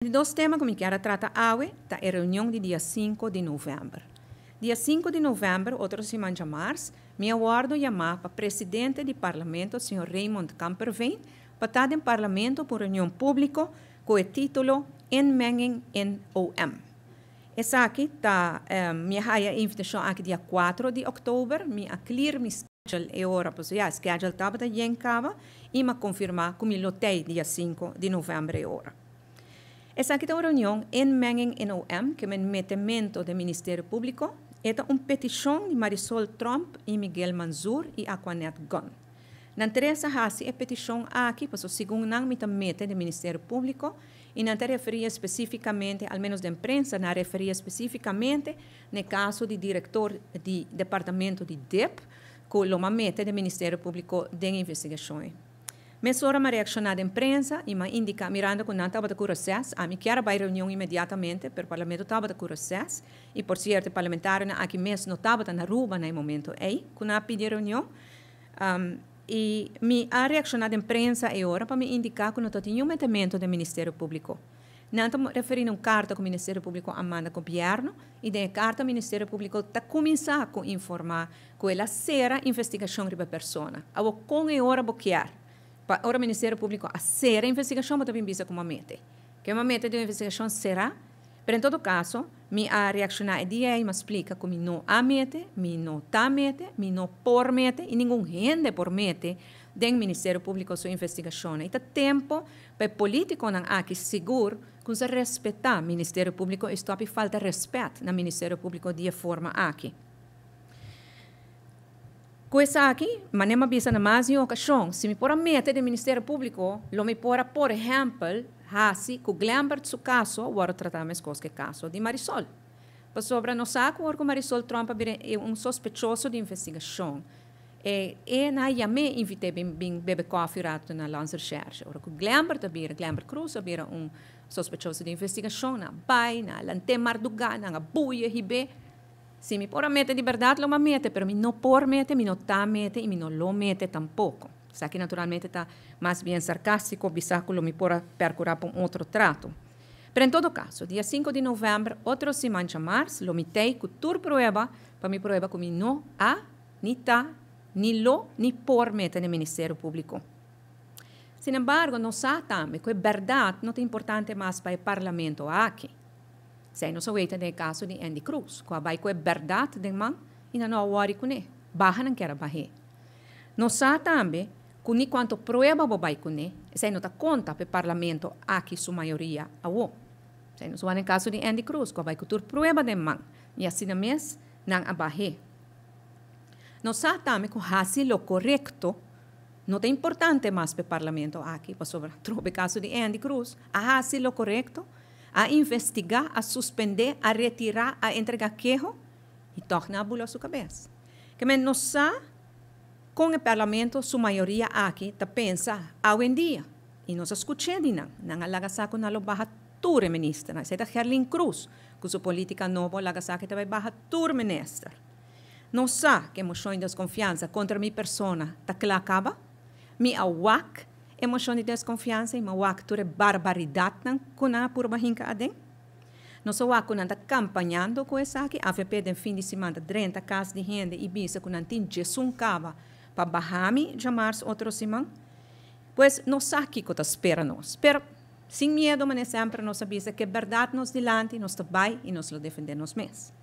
Di dos tema ku mi kier trata awe ta e reunion di dia 5 di novèmber. Dia 5 di novèmber, otro siman djamars, mi a wòrdu yamá pa presidente di parlamento, señor Raymond Kamperveen, pa ta den parlamento pa un reunion públiko ku e título "Inmenging in OM". Esaki ta, mi a haña e invitashon aki dia 4 di òktober, mi a clear mi schedule e ora, pues ya, schedule tabata yen kaba, i mi a konfirmá ku mi lo tei dia 5 di novèmber e ora. Esaki ta un reunion "Inmenging in OM", ke men metementu den Ministerio Públiko, e ta un petishon di Marisol Tromp i Miguel Mansur i Aquanet Gun. Nan tres a hasi e petishon aki, paso segun nan mi ta mete den Ministerio Públiko i nan ta referí spesífikamente, al menos den prensa, nan a referí spesífikamente na e kaso di direktor di departamento di DIP, ku lo m'a mete den Ministerio Públiko den investigashon. Mesora m'a reakshoná den prensa i m'a indiká, mirando ku nan tabata ku reses, ami kier a bai reunion inmediatamente, pero parlamento tabata ku reses, i por sierto e parlamentarionan aki mes no tabata na Aruba na e momento ei ku nan a pidi reunion. I mi a reakshoná den prensa e ora pa mi indiká ku no ta tin niun metemento den Ministerio Públiko. Nan ta referí na un karta ku Ministerio Públiko a manda gobièrnu i den e karta Ministerio Públiko ta kuminsá ku informá ku el a sera investigashon riba e persona. Awor kon e ora bo kier pa ora Ministerio Públiko a sera investigashon bo ta bin bisa ku bo a mete? Ke bo a mete den un investigashon será? Pero en todo kaso mi a reakshoná e dia ei, mi a splika ku mi no a mete, mi no ta mete, mi no por mete i ningun hende por mete den Ministerio Públiko su investigashonnan. I ta tempu pa e polítikonan aki sigur ku sa respetá Ministerio Públiko i stòp i falta rèspèt na Ministerio Públiko di e forma aki. Ku esaki, manera mi a bisa na mas di un okashon, si mi por a mete den Ministerio Públiko, lo mi por a, por ehèmpel, hasi ku Glenbert su kaso wòrdu tratá meskos ku e kaso di Marisol. Pasobra nos sa ku ora ku Marisol Tromp a bira un sospechoso di investigashon, e e na yam'é invit'é bin bin bebe kòfi un ratu na Landsrecherche. Ora ku Glenbert a bira, Glenbert Croes a bira un sospechoso di investigashon, nan a bai, nan a lant'é mardugá, nan a buya hib'é. Si mi por a mete di berdad lo m'a mete, pero mi no por mete, mi no ta mete y mi no lo mete tampoco. Esaki naturalmente ta mas bien sarcastico, bisa cu lo mi por a percura pa un otro trato. Pero en todo caso, dia 5 di november, otro siman djamars, lo mi tey cu tur prueba pa mi prueba cu mi no a, ni ta, ni lo, ni por mete den Ministerio Publico. Sin embargo, nos sa tambe cu e berdad no ta importante mas pa e Parlamento aki. Esei nos a weta den e kaso di Endy Croes, ku a bai ku e bèrdat den man i nan no a wòri kuné, baha nan kier a bah'é. Nos sa tambe ku ni kuantu prueba bo bai kuné, esei no ta konta pa e parlamento aki su mayoria awo. Esei nos wak den kaso di Endy Croes, ku a bai ku tur prueba den man i asina mes nan a bah'é. Nos sa tambe ku hasi lo korekto no ta importante mas pa e parlamento aki, pasobra trobe kaso di Endy Croes a hasi lo korekto, A investigá, a suspendé, a retirá, a entregá keho i tòg nan a bula su kabes. Ke men no sa kon e parlamento su mayoria aki ta pensa awendia i nos a skuch'é di nan. Nan a laga sa ku nan lo baha tur e ministernan. Esei ta Gerlin Cruz ku su polítika nobo a laga sa ku e ta bai baha tur minister. Nos sa ku e moshon di deskonfiansa kontra mi persona ta kla kaba. Mi a wak e moshon di deskonfiansa i mi a wak tur e barbaridatnan ku nan a purba hinka aden. Nos a wak ku nan ta kampañando ku esaki. Avp den fin di siman ta drenta kas di hende i bisa ku nan tin djesun kaba pa baha mi djamars otro siman. Pues nos sa kiko ta spera nos. Pero sin miedo manera semper nos a bisa ku e bèrdat nos dilanti nos ta bai i nos lo defendé nos mes.